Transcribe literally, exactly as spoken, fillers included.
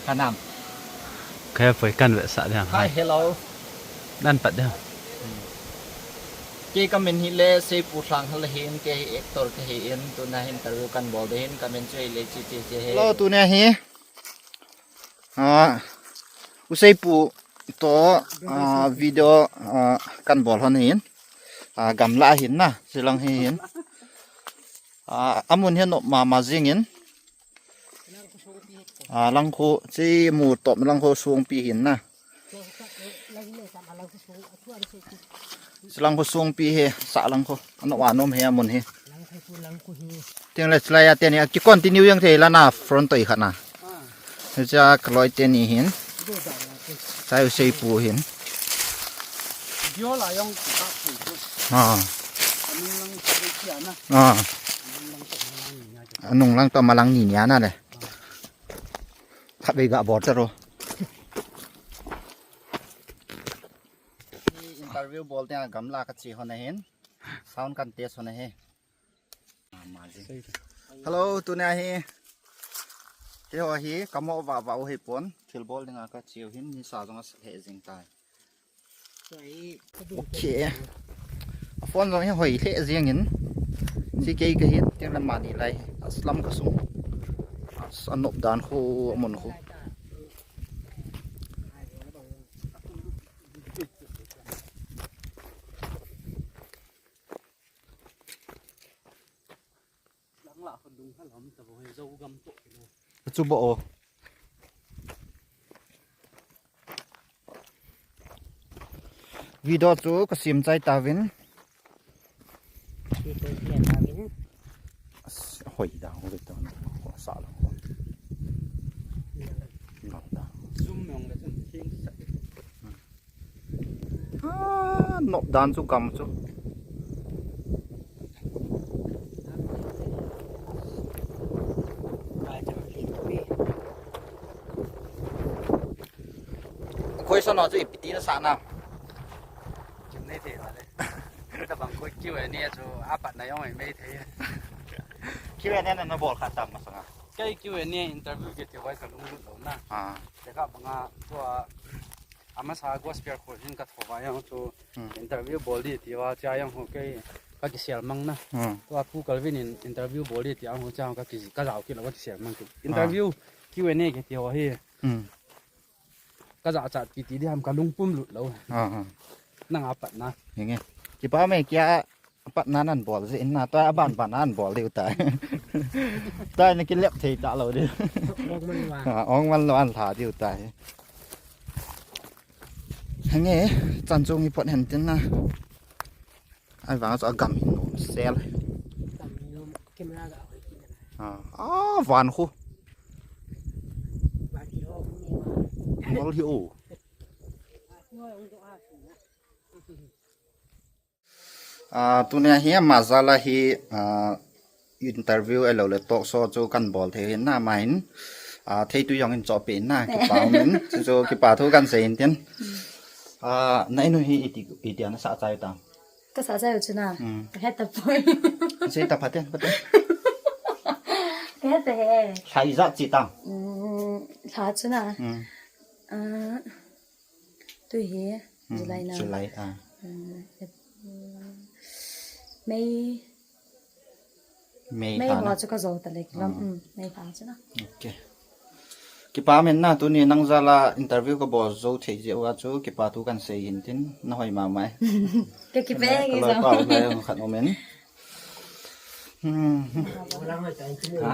Kanam. Kaya poi kan ve sa dia. Hi, hello. Dan pat dia. Kei kamin hi le Seipu Lhanghal hin, kei hi actor kahin, tuna hin interview kan bol ding hin, kamin chu hi le Chi Chi Chi hi. Hello, tuna hi. Ah, u Seipu to, ah, video, ah, kan bol hon hin. Ah, gamla hin na, silang hi hin. Ah, amun hin nop mama jingin. Ah, Langkhu, chi mu top Langkhu sungpi hin na. Chi Langkhu sungpi hi, sa Langkhu, ano wa nom hi amun hi. Ting le chilai a teni, ki continue yang thei la na front to i khat na. Cha kaloi teni hin. Cha u Seipu hin. Dio la yong ki ka pui tu. Ah. Anung lang ki kia na. Ah. Anung lang to malang ni nia na le. Khatvei ga bol ta ro. Interview bol te gamla ka chi hon ahin. Sound kan test hon ahi. Hello, tuna hi. Keiho hi, kamo va va u hi pon. Thil bol dinga ka chiu hin, nisa jong asa he jing tai. Okay. A phone jong hi hoi le jing in. Si kei ka hin, tiang lam mani lai. Aslam ka sung. As anop dan khu, amun khu. Chu bo o. Video chu ka sim chai tavin. Video chu ka sim chai tavin. As, hoi da, hoi da, ko sa la ko. Ngal da. Zoom mong le zoom thing sa. Ah, nop dan chu gam chu. Question ho chu ipi ti na sa na. Kim nei thei le. Tabang ko Q and A chu apat na jong mai thei. Q and A na na bol kha tam masanga. Kei Q and A interview kiti vai ka lunglut lou na. Ah. Tekah banga tua amasa gospel khol hin ka thova jong chu interview bol di tia, tia jong ho kei ka kisel mang na. Hmm. Tua Pu Calvin in interview bol di tia ho cha ka ki, ka jao kit lou ka kisel mang kit. Ah. Interview Q and A kiti ho hi. Hmm. Ka jachat pi ti di ham ka lungpum lut lou. Ah, ah. Nang apat na. Henge. Kipa me kia apat na nan bol jin na, tua aban ban nan bol diu tai. Tai na kilep thei ta lou di. Ong man lou an. Ah, ong man lou an lha diu tai. Henge, chan chung i pot hen tin na. Ai vang chu agam hin nom sel. Gam hin nom, camera ga hoi kit na. Ah, ah, van khu. Van hi ho khu ni ma. Ngol hi o. Ah, tunia hi ama jal a hi, ah, interview ahilou le talk show chu kan bol thei hin na, ama hin, ah, thei tu jong in choh pe in na, kipa um in, chu chu kipa thu kan sei in tin. Ah, na in u hi iti, iti ana sa chai ta. Ka sa chai u chu na. Hmm. Ka het ta poi. Sei ta phaten, phaten. Ka het ta he. Lha ijat chi ta. Hmm, lha chu na. Hmm. Ah, tu hi, hmm, July na. July, ah. Hmm, Ap-, hmm, May. May May lha ho na. Chu ka jou ta le kilom. Hmm. Hmm, May lha chu na. Okay. Kipa um in na, tuni nang jal a interview ka bol jou thei jeh uva chu kipa thu kan sei hin tin, na hoi mama e. Ka kipe nge ka loi jo. Pau na jong khat um in. Hmm. Ha?